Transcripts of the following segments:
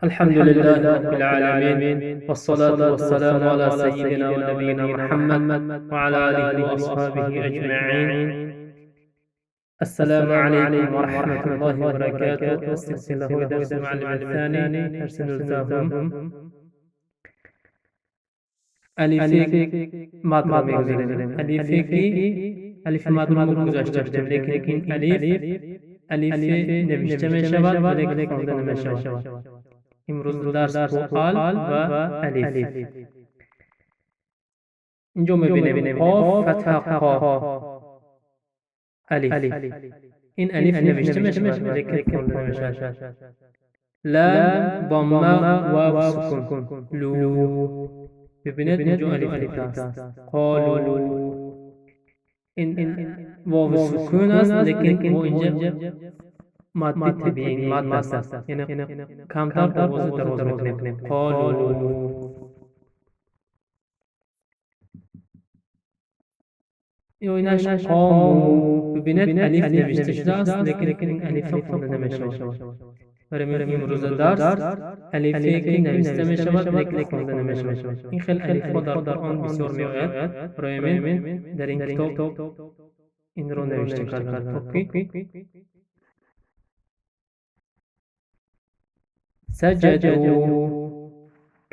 الحمد لله رب العالمين، والصلاة والسلام على سيدنا ونبينا محمد وعلى آله وأصحابه أجمعين. السلام عليكم ورحمة الله وبركاته. السلسلة هو درس المعلم الثاني، درس نوزدهم. алифи мадро мегузарем. Алифе ки алифи мадро мо гузашта будем, лекин ин алиф алифе навишта мешавад, валекин хонда намешавад. Имрӯз дарс бо ал ва алиф. Инҷо мебинем: қоф фатҳа қо, алиф. Ин алиф навишта мешавад, валекин хонда намешавад. Лам домма, вав сукун, лу. Бибинед, инҷо алиф аст. Қолу. Ин вов сукун аст, лекин мо инҷа мадди табиӣ, мад аст, яъне камтар овози дароз мекунем. Қолу. Ё инаш қому. Бибинед, алиф навишта шудааст, лекин ин алиф хонда намешавад. Барои имрӯза дарс алифе ки навишта мешавад, лекин хонда намешавад. Ин хел алифҳо дар Қуръон бисёр меояд. Барои ҳамин дар ин китоб инро навишта кардам, то ки саҷаду,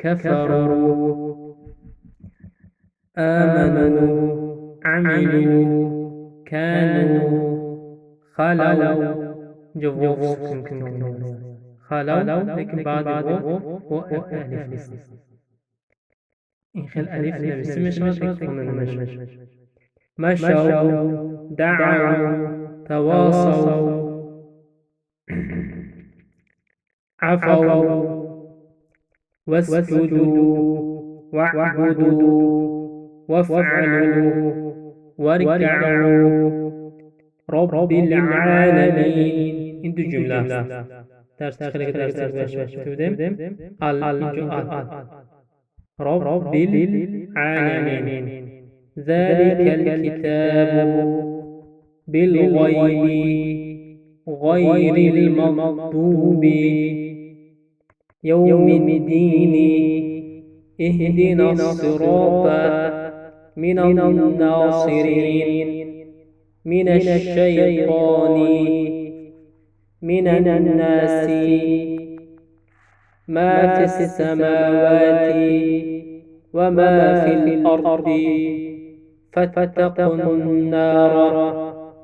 кафару, аману, амилу, кану, халав. Инҷо вов сукун, халав, лекин баъди вов во алиф нест. Ин хел алиф навишта мешавад, лекин хонда намешавад. Машав, даав, тавосав, афав, васҷуду, ваъбуду, вафъалу, варкаъу, робби лъоламин. Ин ду ҷумла аст. Дарс хеле ки дарс гузашта будем, ал инҷо ал робби лъоламин. ذلك الكتاب بالغيب غير المغضوب يوم الدين اهدنا الصراط من الناصرين من الشيطان من الناس ما في السماوات وما في الأرض فاتقوا النار.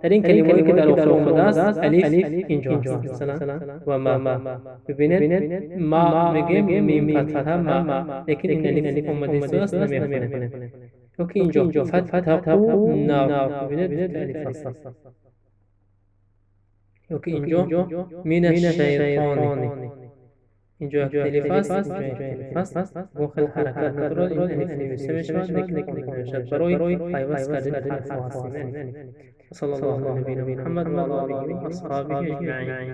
در این کلمه‌ای که در آخر آمده است، الف اینجا است. مثلا و ما. ببینید، ما میگیم میم فتحه ما، لیکن این الف آمده است، نمیخونیم. که اینجا فاتقوا النار، ببینید، الف است. یا که اینجا من الشیطان، اینجا یک الف است، اینجا یک الف است و خیلی حرکت ندارد. این الف نوشته میشود، لیکن خونده نمیشود. برای پیوست کردن حرف هستیم. وصلى الله على نبينا محمد وعلى آله وأصحابه أجمعين.